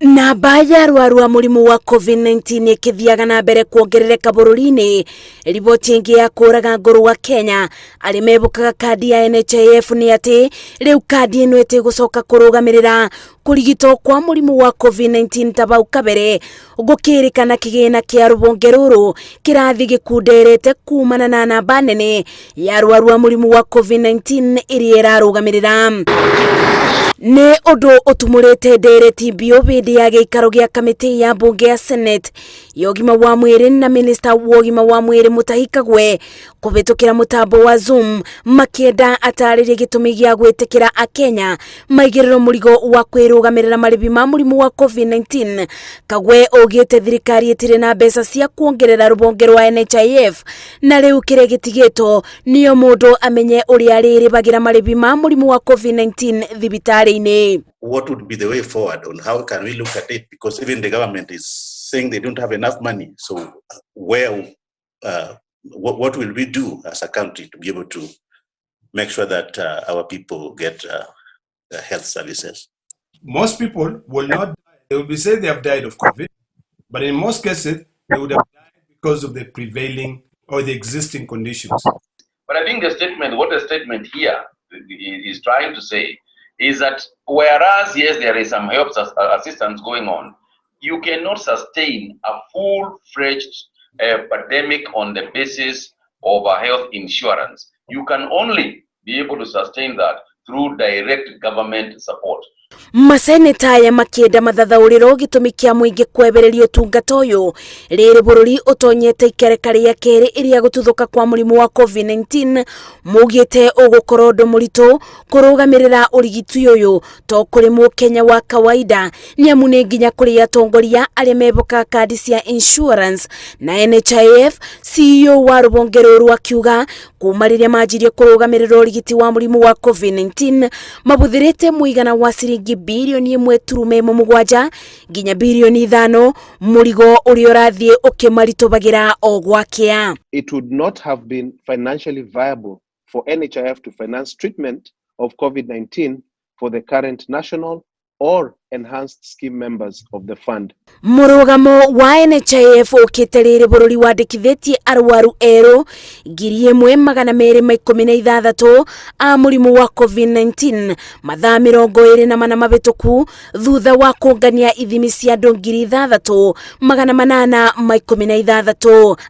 Namba ya arwaru a mũrimũ wa COVID-19 ĩkĩthiaga na mbere kuongerereka bũrũri-inĩ. Riboti ĩngĩ ya kũraga ngoro wa Kenya arĩa mebokaga kandi ya NHIF nĩ atĩ rĩu kandi ĩno ĩtĩgũcoka kũrũgamĩrĩra kũrigitwo kwa mũrimũ wa COVID-19 ta bau kabere, gũkĩrĩkana kĩgĩna kĩa rũhonge rũrũ kĩrathiĩ gĩkunderete kumana na namba nene ya arwaru a mũrimũ wa COVID-19 ĩrĩa ĩrarũgamĩrĩra. Nĩ ũndũ ũtumũrĩte ndereti mbiũ hĩndĩ ya gĩikaro gĩa kamĩtĩ ya mbunge ya Senate ya ũgima wa mwĩrĩ na minista wa ũgima wa mwĩrĩ Mutahi Kagwe kũhĩtũkĩra mũtambo wa Zoom, makĩenda atarĩrie gĩtũmi gĩa gwĩtĩkĩra Akenya maigĩrĩrwo mũrigo wa kwĩrũgamĩrĩra marĩhi ma mũrimũ wa COVID-19. Kagwe augĩte thirikari ĩtirĩ na mbeca cia kuongerera rũhonge rwa NHIF, na rĩu kĩrĩa gĩtigĩtwo nĩo mũndũ amenye ũrĩa arĩrĩhagĩra marĩhi ma mũrimũ wa COVID-19 thibitarĩ-inĩ. What would be the way forward on how can we look at it? Because even the government is saying they don't have enough money. So what will we do as a country to be able to make sure that our people get health services? Most people will not die. They will be saying they have died of COVID, but in most cases, they would have died because of the prevailing or the existing conditions. But I think the statement, what the statement here is trying to say is that whereas, yes, there is some help assistance going on, you cannot sustain a full-fledged pandemic on the basis of a health insurance. You can only be able to sustain that through direct government support. Maseneta aya makĩenda mathathaũrĩro gĩtũmi kĩa mũingĩ kwebereria ũtungata ũyũ rĩrĩ bũrũri ũtonyete ikereka rĩa kerĩ ĩrĩa gũtuthũka kwa mũrimũ wa COVID-19, maugĩte ũgũkorwo ũndũ mũritũ kũrũgamĩrĩra ũrigiti ũyũ to kũrĩ mũkenya wa kawaida, nĩ amu nĩ nginya kũrĩ atongoria arĩa mebokaga kandi cia insurance na NHIF. CEO wa rũhonge rũrũ akiuga kuma rĩrĩa manjirie kũrũgamĩrĩra ũrigiti wa mũrimũ wa COVID-19, mabũthĩrĩte mũigana wa ciringi 1.7 bilioni nginya 5 bilioni, mũrigo ũrĩa ũrathiĩ ũkĩmaritũbagĩra o gwakĩa. It would not have been financially viable for NHIF to finance treatment of COVID-19 for the current national or enhanced scheme members of the fund. Mũrũgamo wa NHIF ũkĩte rĩrĩ bũrũri wandĩkithĩtie arwaru erũ 1216 a mũrimũ wa COVID-19 mathaa 24 mabĩtũku, thutha wa kũngania ithimi cia andũ 6816.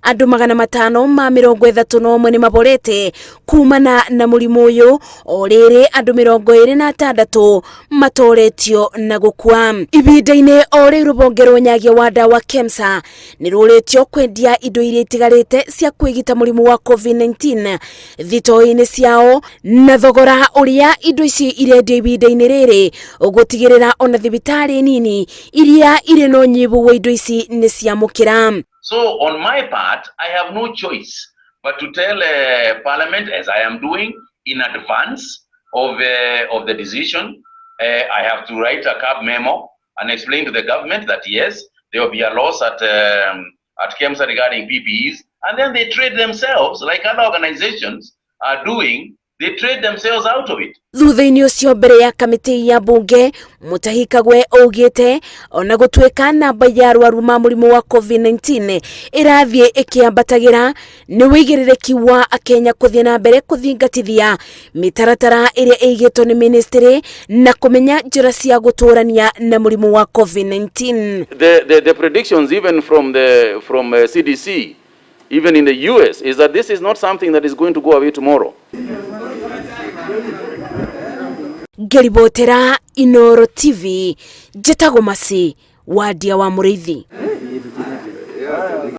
Andũ 531 nĩ maborete kumana na mũrimũ ũyũ, o rĩrĩ andũ 26 matoretio na gũkua. Ibinda-inĩ o rĩu, rũhonge rwa ũnyagia wa ndawa KEMSA nĩ rũrĩtio kwendia indo iria itigarĩte cia kwĩgita mũrimũ wa COVID-19 thitoo-inĩ ciao na thogora ũrĩa indo ici irendio ibinda-inĩ rĩrĩ, gũtigĩrĩra ona thibitarĩ nini iria irĩ na ũnyihu wa indo ici nĩ ciamũkĩra. So on my part, I have no choice but to tell Parliament, as I am doing in advance of the decision. I have to write a cab memo and explain to the government that yes, there will be a loss at KEMSA regarding PPEs, and then they trade themselves like other organizations are doing. They trade themselves out of it. Thutha-inĩ ũcio, mbere ya kamĩtĩ ya mbunge, Mutahi Kagwe augĩte ona gũtuĩka namba ya arwaru ma mũrimũ wa COVID-19 ĩrathiĩ ĩkĩambatagĩra, nĩ wĩigĩrĩrĩki wa Akenya kũthiĩ na mbere kũthingatithia mĩtaratara ĩrĩa ĩigĩtwo nĩ ministry na kũmenya njĩra cia gũtũrania na mũrimũ wa COVID-19. The predictions, even from CDC, even in the US, is that this is not something that is going to go away tomorrow. Ngĩribotera Inoro TV, njĩtagwo Masi Wadia wa Mũrĩithi.